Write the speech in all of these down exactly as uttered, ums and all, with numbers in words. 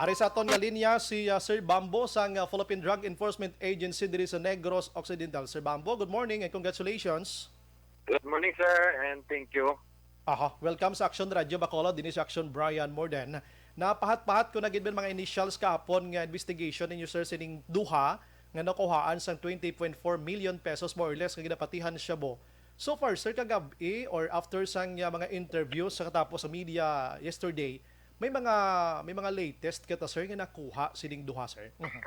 Ari sa aton nga linya si, ah, Sir Bambo sang, ah, Philippine Drug Enforcement Agency diri sa Negros Occidental. Sir Bambo, good morning and congratulations. Good morning, sir, and thank you. Aha, welcome sa Action Radio Bacolod, dinhi sa Action Brian Morden. Napahat-pahat ko na gid man mga initials kahapon nga investigation ninyo, sir, sining duha nga nakuhaan sang twenty point four million pesos, more or less, nga ginapatihan shabu. So far, sir, kagab-i or after sang, uh, mga interviews sa katapos sa media yesterday, may mga may mga latest kita, sir, nga nakuha sining duha, sir? Mhm.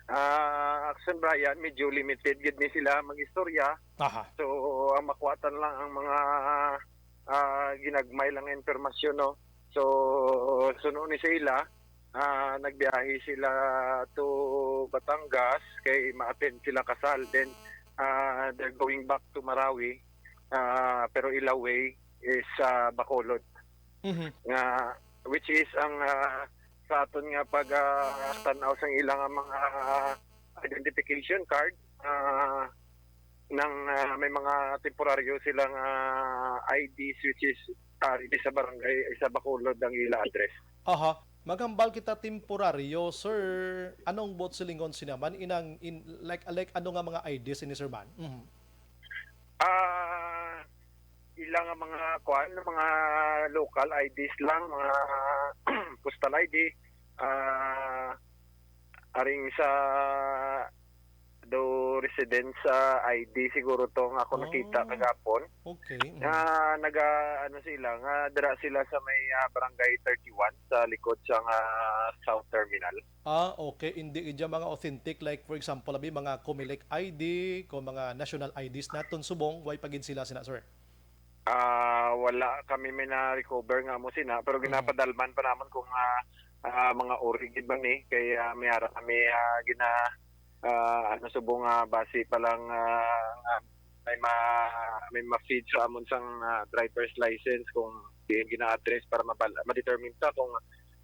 Ah, Action Brian, medyo limited gid ni sila mag-istorya. Aha. So, ang makuwatan lang ang mga ah, ginagmay lang nga impormasyon, no. So, suno ni sa ila, ah, nagbiyahe sila to Batangas kay ma-attend sila kasal. Then, ah, they're going back to Marawi, ah, pero ila way is, ah, Bacolod. Mhm. Nga, which is ang, ah, sa aton nga pag, ah, tan-aw sang ila nga mga identification card, ah, nang, ah, may mga temporaryo sila nga I Ds, which is, ah, di sa barangay, sa Bacolod ang ila address. Aha. Maghambal kita temporaryo, sir. Anong buot silingon sina man? Inang, in, like, like, ano nga mga I Ds ini, sir man? Mhm. Ah, ila nga mga kuan, mga local I Ds lang, mga postal I D, ah, aring sa do residence sa I D siguro to nga ako Ah. nakita kagapon. Okay. Mhm. Nga naga ano sila, nga dira sila sa may, ah, barangay thirty-one sa likod sa nga South Terminal. Ah, okay. Hindi gid siya mga authentic. Like, for example, abi, mga Comelec I D, kung mga national I Ds naton subong, way pa gid sila sina, sir? Ah, wala kami may na-recover nga mo sina, pero Mhm. ginapadalman pa namon kung, ah, ah, mga ori gid ba ni, kay, ah, may ara kami, ah, gina, ah, ano, subong nga base pa lang, ah, nga may ma-, may ma-feed sa amon sang, ah, driver's license kung diin gina-address para mabal-, ma-determine ta kung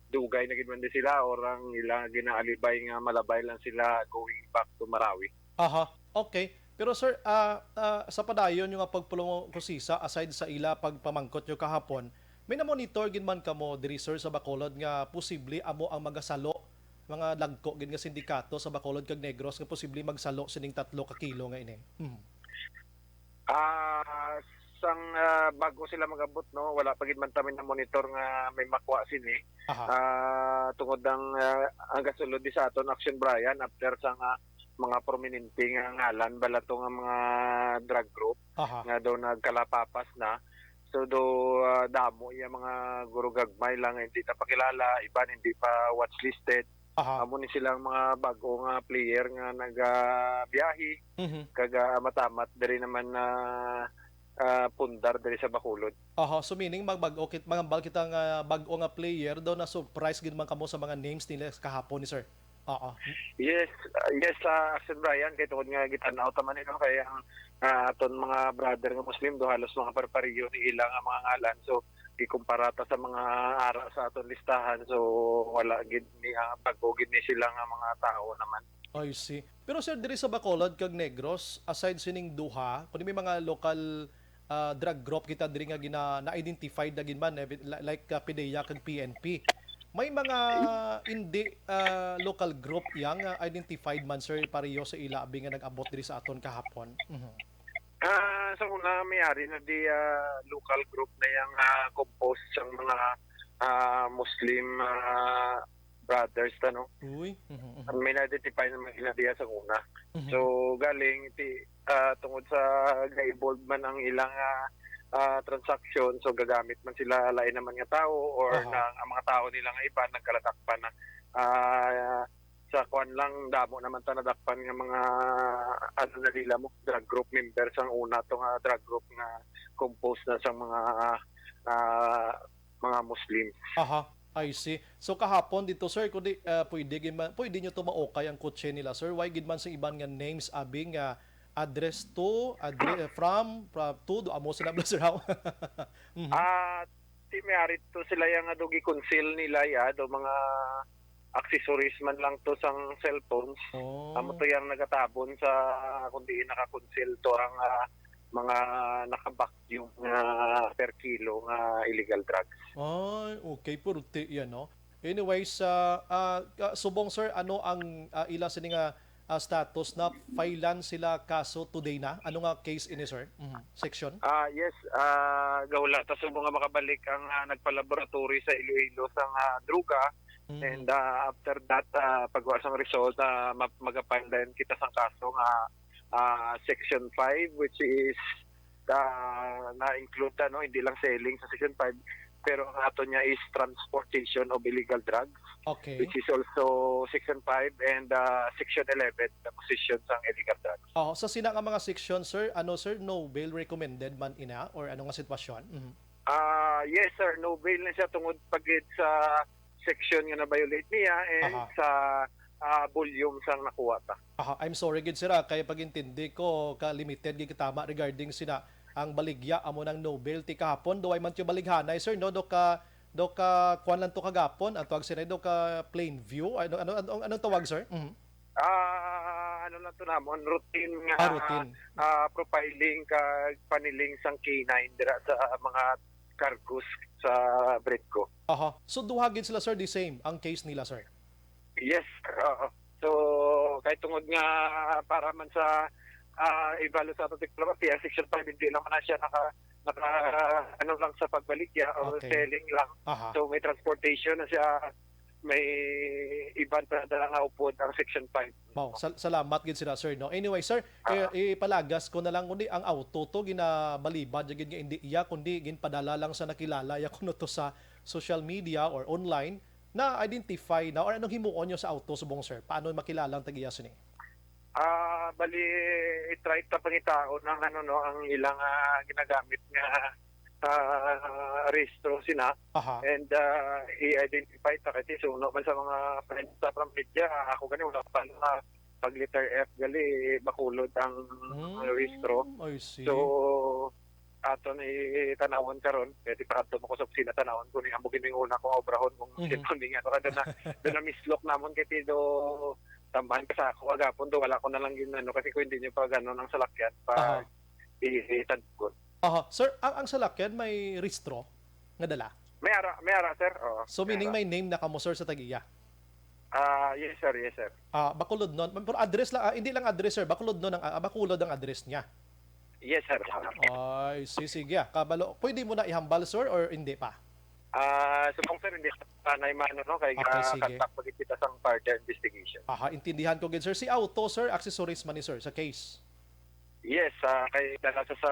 dugay na gid man di sila or ang ila ginaalibay nga malabay lang sila going back to Marawi. Aha, okay. Pero sir, ah, ah, sa padayon nyo nga pagpulong kusisa, aside sa ila pagpamangkot nyo kahapon, may na-monitor gid man kamo diri, sir, sa Bacolod nga posible amo ang magasalo, mga dagko gid nga sindikato sa Bacolod kag Negros nga posible magsalo sining tatlo ka kilo nga ini? Mhm. Ah, sang, ah, bago sila mag-abot, no, wala pa gid man ta may na-monitor nga may makuha sini. Aha. Ah, tungod ang, ah, ang gasulod di sa aton Action Brian after sa nga mga prominente nga ngalan bala to nga mga drug group Aha. nga daw nagkalapapas na. So do, ah, damo iya mga guro gagmay lang nga hindi napakilala, iban hindi pa watchlisted. Aha. Amo ni silang mga bag-o nga player nga nagabiyahe Mhm. kag, ah, matamat diri naman na, ah, pundar diri sa Bacolod. Aha, so meaning magbag-o kit, magambal kita nga bag-o nga player daw na surprise gid man kamo sa mga names nila kahapon ni sir. Oo. Yes, ah, yes, ah, Sir Brian, kay tungod nga gitan-aw ta man ito kay ang, ah, aton mga brother nga Muslim do halos mga parpariyo ni ila nga mga ngalan. So gikumpara ta sa mga ara sa aton listahan, so wala gid ni, ah, bag-o gid ni sila nga mga tao naman. I see. Pero sir, diri sa Bacolod kag Negros, aside sining duha, kundi may mga local, ah, drug group kita diri nga gina na-identified na gid man, eh, li-, like, ah, PDEA kag P N P. May mga hindi, ah, local group yang, ah, identified man, sir, pareho sa ila abi nga nag-abot diri sa aton kahapon? Mhm. Ah, sa una, may ari na di, ah, local group na yang, ah, composed sang mga, ah, Muslim, ah, brothers ta, no? Uy. Mhm, mhm. May na-identify naman sila diya sa una. Mhm. So, galing ti, ah, tungod sa ga-evolve man ang ilang, ah, ah, transaction, so gagamit man sila lain naman nga tao or Aha. na, ang mga tao nila nga iba nagkaladakpan na, ah, sa kwan lang, damo naman ta nadakpan nga mga, ano na nila mo, drug group members ang una to nga drug group nga composed na sa mga, ah, mga Muslims. Aha, I see. So kahapon dito, sir, kundi, ah, pwede gid man, pwede nyo to maukay ang kotse nila, sir. Why gid man sa iban nga names abi nga address to, address from, from to, do amo sila, sir, how? Mhm. Ah, ti may ari to sila yang nga do gi-conceal nila ya, do mga accessories man lang to sang cellphones. Oh. Amo to yang nagatabon sa kung diin naka-conceal to ang, ah, mga naka-vacuum nga per kilo nga illegal drugs. Ay, okay, purti yan, no? Anyways, ah, ah, ka- subong, sir, ano ang, ah, ila sini nga, ah, status? Na filean sila kaso today na? Ano nga case ini, sir? Mhm. Section? Ah, yes, ah, gahula ta subong nga makabalik ang ah, nagpa-laboratory sa Iloilo sang ah, druga. Mhm. And ah, after that, ah, pagwa sang result, ah, ma- mag-file din kita sang kaso nga ah, Section five, which is ah, na-include, ano, hindi lang selling sa Section five, pero ang ato niya is transportation of illegal drugs, Okay. which is also Section five and ah, Section eleven, the possession sang illegal drugs. Oh, sa sina nga mga section, sir, ano, sir, no bail recommended man ina or ano nga sitwasyon? Mhm. Ah, yes, sir, no bail na siya tungod pa gid sa section nga na-violate niya and Aha. sa ah, volume sang nakuha ta. Aha, I'm sorry gid, sir, ah, kay pag-intindi ko ka limited gid katama regarding sina ang baligya amo nang no bail ti kahapon. Duway man tiyo balighanay, sir, no? Do ka do ka kuan lang to kagapon, ang tawag sila do ka plain view. Ano ano ano anong tawag, sir? Mhm. Ah, ano lang to namon, routine nga Ah, routine. ah, profiling kag paniling sang K nine dira sa mga cargos sa Bredco. Aha. So duha gid sila, sir, the same ang case nila, sir. Yes, sir. Oo. So, kay tungod nga para man sa ah, ibalo sa ato teknolohiya, Section five hindi lang man na siya naka naka ano lang sa pagbaligya o Okay. selling lang. Aha. So may transportation na siya, may iban pa dala nga upod ang Section five. Wow, sal- salamat gid sila, sir, no. Anyway, sir, Ah. eh, ipalagas ko na lang kundi ang auto to ginabalibad gid nga hindi iya kundi ginpadala lang sa nakilala ya kuno to sa social media or online na identify na or anong himuon nyo sa auto subong, sir? Paano makilala ang tag-iya sini? Ah, bali i-try ta pangitaon ang ano no, ang ilang ah, ginagamit nga ah, rehistro sina Aha. and ah, i-identify ta kasi suno man sa mga friends sa from media, ako gani wala pa na pag letter F gali Bacolod ang Hmm, rehistro. I see. So aton itanawon karon, kaya ti pakadto mo ko sa opisina tanawon ko ni amo gini una kong obrahon kung Mhm. sino ni ano kada na do na mislok namon kay ti do tambahan ka sa ako agapon do wala ko na lang gin ano kasi kung hindi niyo pa gano ng salakyan pa Aha. i- itadkon. Aha. Sir, ang, ang salakyan may rehistro nga dala? May ara, may ara sir. Oo. So meaning May ara. May name na kamo, sir, sa tag-iya? Ah, yes sir, yes sir. Ah, Bacolod nun. Pero address lang, ah, hindi lang address, sir. Bacolod nun ang, ah, Bacolod ang address niya. Yes sir. Ay, si sige, ah, kabalo. Pwede mo na ihambal, sir, or hindi pa? Ah, subong sir, hindi pa na mano no kay Okay, sige. Contact pa gid kita sang further investigation. Aha, intindihan ko gid, sir. Si auto, sir, accessories man ni, sir, sa case. Yes, ah, kay dala sa sa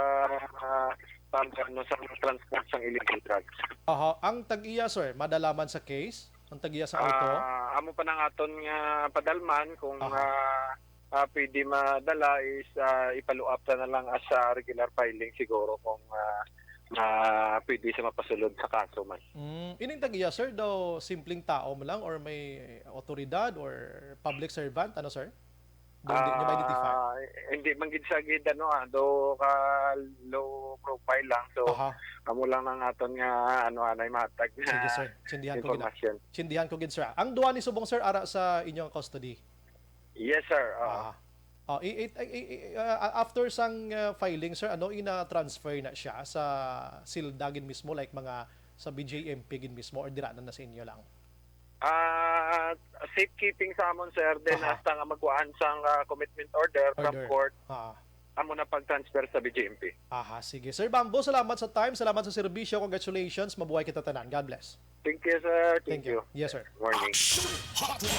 ah, pag ano sa transport sang illegal drugs. Aha, ang tag-iya, sir, madala man sa case? Ang tag-iya sa auto? Ah, amo pa nang aton nga padalman kung Aha. ah, ah, pwede madala is ah, ipaluap ta na lang as ah, regular filing siguro kung ah, ah, pwede sa mapasulod sa kaso man. Mm, ining tag-iya, sir, daw simpleng tao mo lang or may otoridad or public servant, ano, sir? Daw hindi nyo ma-identify? Ah, hindi man gid sa gid ano ah, do ka low profile lang. So Aha. Amo lang ang aton nga ano anay matag na Sige, sir. Sindihan ko gid. Information. Sindihan ko gid, sir. Ang duha ni subong, sir, ara sa inyong custody. Yes sir. Ah, Ah. Oh, i, i, i, i- ah, after sang ah, filing, sir, ano, ina-transfer na siya sa silda gid mismo, like mga sa B J M P gid mismo, or dira na, na sa inyo lang? Ah, safekeeping sa amon sir, then Aha. Hasta nga magkuhaan sang ah, commitment order, from Order. Court, Ah. Amo na pag-transfer sa B J M P. Aha, sige. Sir Bamboo, salamat sa time, salamat sa serbisyo. Congratulations, mabuhay kita tanan. God bless. Thank you sir. Thank you. Yes, sir. Morning. Hotline.